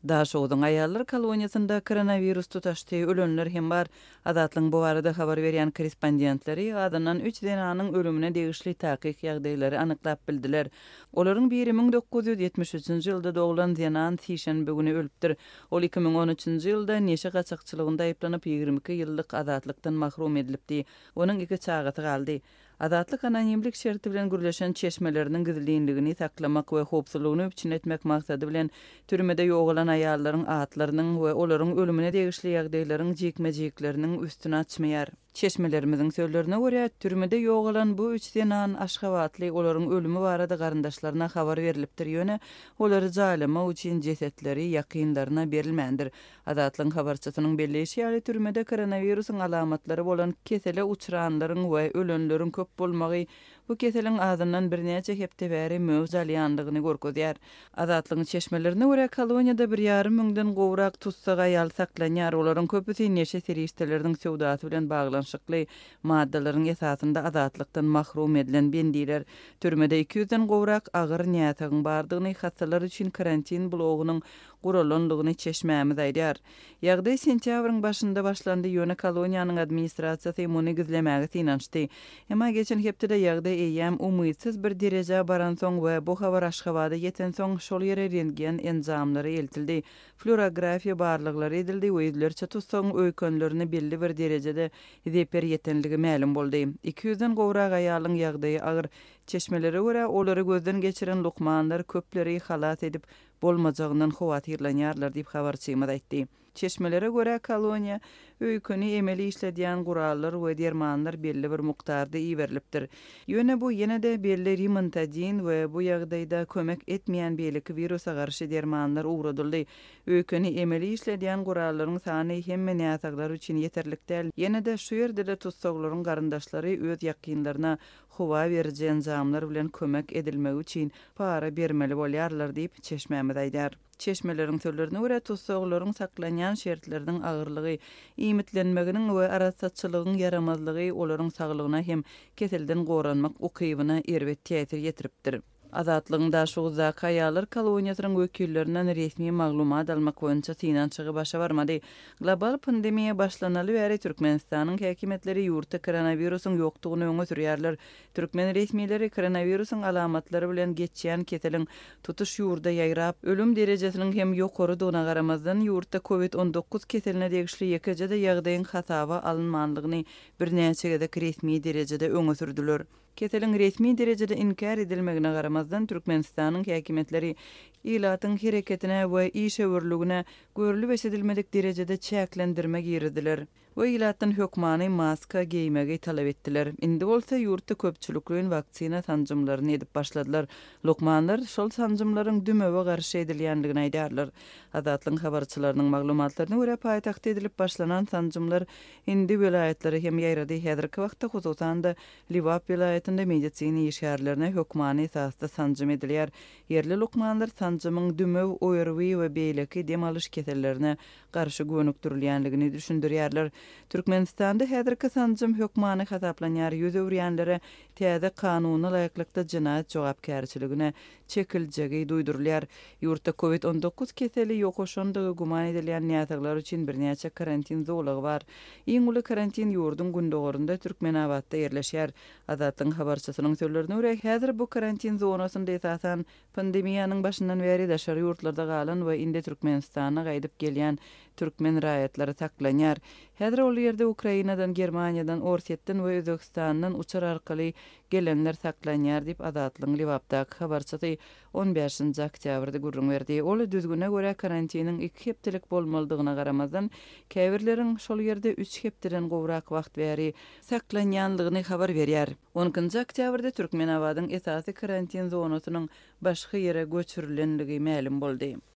Daşoguzyň aýallar koloniýasynda koronawirus tutaşdy, ölenler hem bar. Azatlygyň bu barada habar berýän korrespondentleri azyndan üç zenanyň ölümine degişli takyk ýagdaýlary anyklap bildiler. Olaryň biri 1973-nji ýylda doglan zenan sişenbe güni ölüpdir. Ol 2013-nji ýylda neşe gaçakçylygynda aýyplanyp, 22 ýyllyk azatlykdan mahrum edilipdi. Onuň iki çagasy galdy. Azatlyk anonimlik şerti bilen gürleşen çeşmeleriniň gizlinligini saklamak we howpsuzlygyny üpjün etmek maksady bilen türmede ýogalan aýallaryň atlarynyň we olaryň ölümine degişli ýagdaýlaryň jikme-jikleriniň üstüni açmaýar. Çeşmelerimiziň sözlerine görä, türmede ýogalan bu üç zenan aşgabatly, olaryň ölümi barada garyndaşlaryna habar berlipdir, ýöne olary jaýlamak üçin jesetleri ýakynlaryna berilmändir. Azatlygyň habarçysynyň belleýşi ýaly, türmede koronawirusyň alamatlary bolan kesele uçranlaryň we ölenleriň köp bolmagy bu keseliň azyndan birnäçe hepde bäri möwç alýandygyny görkezýär. Azatlygyň çeşmelerine görä, koloniýada bir ýarym müňden gowrak tussag aýal saklanýar, olaryň köpüsi neşe serişdeleriniň söwdasy bilen baglanyşykly maddalaryň esasynda azatlykdan mahrum edilen bendiler. Türmede iki ýüzden gowrak agyr näsagyň bardygyny, hassalar üçin karantin blogunyň guralandygyny çeşmämiz aýdýar. Ýagdaý sentýabryň başynda başlandy, ýöne koloniýanyň administrasiýasy muny gizlemäge synanyşdy. Emma geçen hepdede ýagdaý eýýäm umytsyz bir derejä baransoň we bu habar Aşgabada ýetensoň, şol ýere rentgen enjamlary eltildi, flýurografiýa barlaglary edildi we ýüzlerçe tussagyň öýkenlerine belli bir derejede zeper ýetenligi mälim boldy. Iki ýüzden gowrak aýalyň ýagdaýy agyr. Çeşmelere görä, olary gözden geçiren lukmanlar köpleri halas edip bolmajagyndan howatyrlanýarlar diýip, habarçymyz aýtdy. Çeşmelere görä, koloniýa öýkeni emeli işledýän gurallar we dermanlar belli bir mukdarda iberilipdir. Ýöne bu ýene-de belli rimantadin we bu ýagdaýda kömek etmeýän beýleki wirusa garşy dermanlar ugradyldy. Öýkeni emeli işledýän gurallaryň sany hemme näsaglar üçin ýeterlik däl. Ýene-de şu ýerde-de tussaglaryň garyndaşlary öz ýakynlaryna howa beriji enjamlar bilen kömek edilmegi üçin para bermeli bolýarlar diýip, çeşmämiz aýdýar. Çeşmeleriň sözlerine görä, tussaglaryň saklanýan şertleriniň agyrlygy, iýmitlenmeginiň we arassaçylygyň ýaramazlygy olaryň saglygyna hem keselden goranmak ukybyna erbet täsir ýetiripdir. Azatlygyň Daşoguzdaky aýallar koloniýasynyň wekillerinden resmi maglumat almak boýunça synanyşygy başa barmady. Global pandemiýa başlanaly bäri Türkmenistanyň häkimiýetleri ýurtda koronawirusyň ýokdugyny öňe sürýärler. Türkmen resmileri koronawirusyň alamatlary bilen geçýän keseliň tutuş ýurda ýaýrap, ölüm derejesiniň hem ýokarydygyna garamazdan, ýurtda covid 19 keseline degişli ýekeje-de ýagdaýyň hasaba alynmandygyny birnäçe gezek resmi derejede öňe sürdüler. Keseliň resmi derejede inkär edilmegine garamazdan, Türkmenistanyň häkimiýetleri ilatyň hereketine we işewürligine görlüp-eşidilmedik derejede çäklendirme girizdiler we ilatdan hökmany maska geýmegi talap etdiler. Indi bolsa ýurtda köpçülikleýin waksina sanjymlaryny edip başladylar. Lukmanlar şol sanjymlaryň dümewe garşy edilýändigini aýdýarlar. Azatlygyň habarçylarynyň maglumatlaryna görä, paýtagtda edilip başlanan sanjymlar indi welaýatlara hem ýaýrady. Häzirki wagtda, hususan-da, Lebap welaýatynda medisina işgärlerine hökmany esasda sanjym edilýär. Ýerli lukmanlar sanjymyň dümew, ORWI we beýleki dem alyş kesellerine garşy gönükdirilýändigini düşündirýärler. Türkmenistanda häzirki sanjym hökmany hasaplanýar, 100 öwürýänlere täze kanuna laýyklykda jenaýat jogapkärçiligine çekiljegi duýdurylýar. Ýurtda Covid 19 keseli ýokaşandygy güman edilýän näsaglar üçin birnäçe karantin zolagy bar. Iň uly karantin ýurduň gündogarynda Türkmenabatda ýerleşýär. Azatlygyň habarçysynyň sözlerine görä, häzir bu karantin zonasynda esasan pandemiýanyň başyndan bäri daşary ýurtlarda galan we indi Türkmenistana gaýdyp gelýän türkmen raýatlary saklanýar. Häzir ol ýerde Ukrainadan, Germaniýadan, Orsýetden we Özbegistandan uçar arkaly gelenler saklanýar diýip, Azatlygyň Lebapdaky habarçysy on bäşinji oktýabrda gürrüň berdi. Ol düzgüne görä karantiniň iki hepdelik bolmalydygyna garamazdan, käbirleriň şol ýerde üç hepdeden gowrak wagt bäri saklanýandygyny habar berýär. On ikinji oktýabrda Türkmenabadyň esasy karantin zonasynyň başga ýere göçürilenligi mälim boldy.